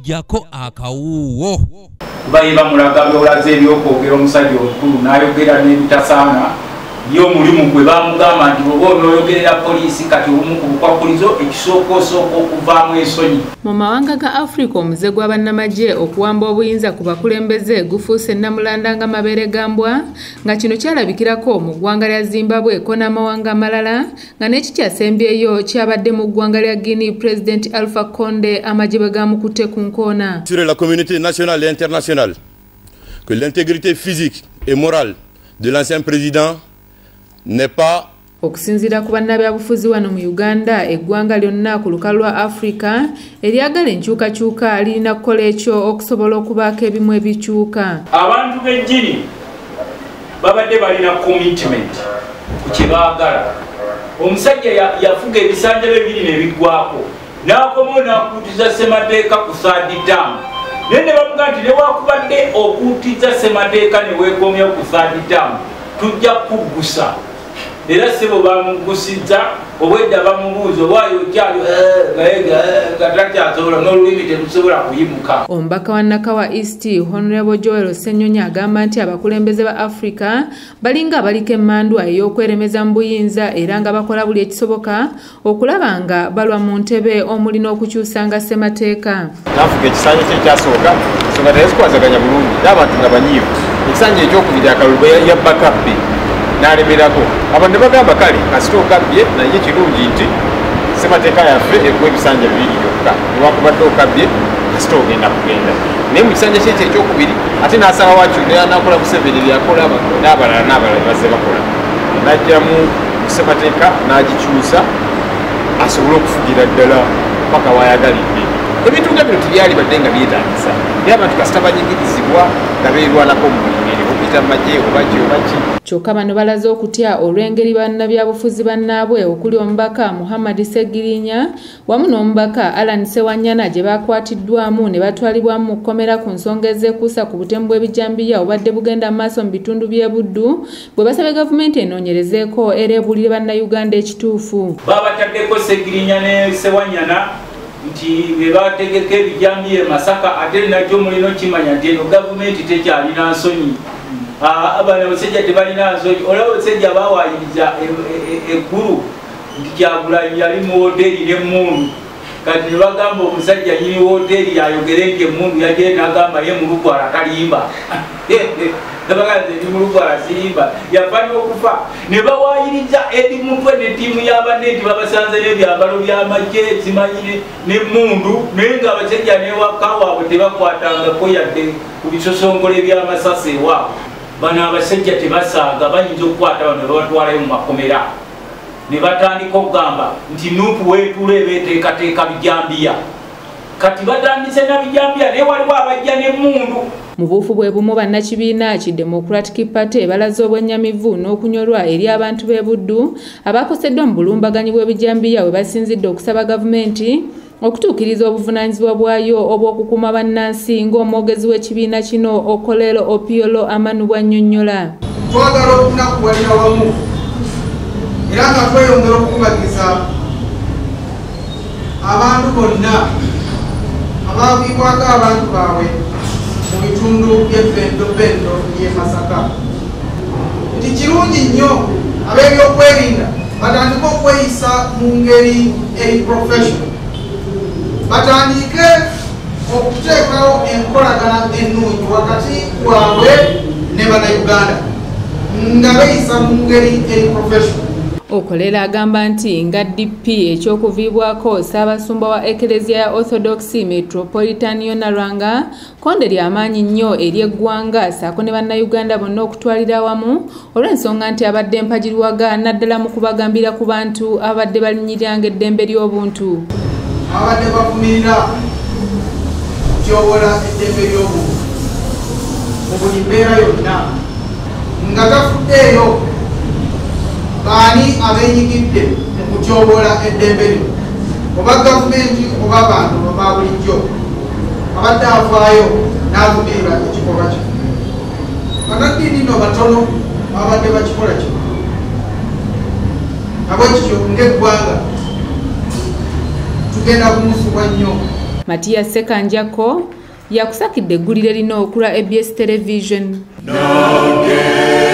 Jako akawuwo. Kuba ye bamulaga by'olaze ebyokwogera omusajja omukulu n'ayogera n'ebitasaana ye omulimu gwe bamugamba nti bw'oba onooyogerera poliisi kati obumu ku bukwakulizo ekisooka osooka okuvaamu ensonyi. Mu mawanga ga Afrika omuze gwa bannamagye okuwamba obuyinza ku bakulembeze gufuuse nnamulanda nga mabeere ga mbwa, nga kino kyalabikirako mu ggwanga lya Zimbabwe ko n'amawanga amalala, nga n'ekikyasembyeyo kyabadde mu ggwanga lya Guinea President Alpha Condé amagye bwe gamukutte ku nkoona. Sur la communauté nationale et internationale que l'intégrité physique et morale de l'ancien président n'est pas. Okusinziira ku bannabyabufuzi wano mu Uganda, eggwanga lyonna ku lukalu lwa Afrika eryagala enkyukakyuka lirina kukola ekyo okusobola okubaako ebimu ebikyuka. Abantu b'ejjini babadde balina commitment ku kye baagala. Omusajja yafuga ebisanja bye bibiri ne biggwako, n'akomawo n'akuutiza ssemateeka ku third term. Naye ne bamugamba nti newaakubadde okuutiza ssemateeka ne weekomya ku third term, tujja kuggusa. Era ssebo bamugusizza, obwedda bamubuuza owaayo okyali nga takyasobola n'olulimi terusobola kuyimuka. Omubaka wa Nakawa East Honorable Joel Ssenyonyi agamba nti abakulembeze ba Afrika balinga abaliko emmandwa ey'okweremeza mu buyinza era nga bakola buli ekisoboka okulaba nga balwa mu ntebe omuli n'okukyusanga ssemateeka. N'afuga ekisanja kye ekyasooka ensonga teyazikwasaganya bulungi n'abantu nga banyiivu. Ekisanja ekyokubiri akalulu yabba kabbe n'alemerako. Abantu ne bagamba kale kasita okabbye, naye kirungi nti ssemateeka yaffe ekuwa ebisanja bibiri byokka, newankubadde okabbye kasita ogenda kugenda. Naye mu kisanja kyekyo ekyokubiri ate n'asala wakyo n'akola Museveni byakola n'abalala n'abalala bazze bakola. N'aggyamu ssemateeka n'agikyusa asobole okufugira ddala paka w'ayagalidde. Ebintu nga bino tebyali badde nga byetaagisa, naye abantu kasita banyigirizibwa nga beerwanako mu buli ngeri okuyita mu magye oba ki oba ki. Kyokka bano balaze okutya olw'engeri bannabyabufuzi bannaabwe okuli omubaka Muhammad Ssegirinya wamu n'omubaka Allan Ssewanyana gye bakwatiddwamu ne batwalibwamu mu kkomera ku nsonga ezeekuusa ku butemu bw'ebijambiya obadde bugenda mu maaso mu bitundu by'e Buddu, bwe basabye gavumenti enoonyerezeeko era ebuulire bannayuganda ekituufu. Babataddeko Ssegirinya ne Ssewanyana nti be bategeka ebijambiya e Masaka, ate nakyo mulina okimanya nti eno gavumenti tekyalina nsonyi. Abana abasajja tebalina nsonyi. Olaba abasajja bawaayiriza eggulu nti Kyagulanyi yali mu woteeri n'emmundu. Kati ne bagamba omusajja nnyini woteeri ayogere nti emmundu yagire, n'agamba ye Mulukwala talimba. Nebagamba nti Mulukwala sirimba, yafa n'okufa. Ne bawaayiriza Eddie Mutwe ne ttiimu y'abanne nti babasanze n'ebyambalo by'amagye simanyi n'emmundu, naye ng'abasajja n'ewaka waabwe tebakwatangako yadde ku bisosongole by'amasasi ewaabwe. Bano abasajja tebasaaga, bayinza okukwata bano ne babatwalayo mu makomera ne batandika okugamba nti NUP weetuula ebeeteekateeka bijambiya. Kati batandise na bijambiya, naye waliwo abajja n'emmundu. Mu buufu bwe bumu bannakibiina ki Democratic Party balaze obwennyamivu n'okunyolwa eri abantu b'e Buddu abakoseddwa mu bulumbaganyi bw'ebijambiya we basinzidde okusaba gavumenti okutuukiriza obuvunaanyizibwa bwayo obw'okukuuma bannansi ng'omwogezi w'ekibiina kino Okolero Opiolo Amanu bw'annyonnyola. Twagala okunakuwalira wamu era nga tweyongera okukubagiza abantu bonna abaviibwako abantu baabwe mu bitundu by'ebbendobendo ly'e Masaka nti kirungi nnyo ab'ebyokwerinda batandike okweyisa mu ngeri eri professional, batandike okuteekawo enkolagana ennungi wakati waabwe ne bannayuganda nga beeyisa mu ngeri eri professional. Okolera agamba nti nga DP ekyokuviibwako Ssaabasumba wa Eklezia ya Orthodox Metropolitan Yona Lwanga konde ly'amaanyi nnyo eri eggwanga ssaako ne bannayuganda bonna okutwalira awamu olw'ensonga nti abadde mpagirwaga naddala mu kubagambira ku bantu abadde balinyiriranga eddembe ly'obuntu. Abadde bavumirira okutyobola eddembe ly'obuntu mu buli mbeera yonna nga tafuddeeyo baani abeenyigidde mu kutyobola eddembe lino, oba gavumenti oba abantu ba bulijjo. Abadde avaayo n'avumirira ekikolwa kino. Bannaddiini nno batono babadde bakikola kino. Nabwe kityo ng'eggwanga tugenda kumusubwa nnyo. Matiya Ssekanjako yakusakidde eggulire lino okulwa ABS Television. Nange.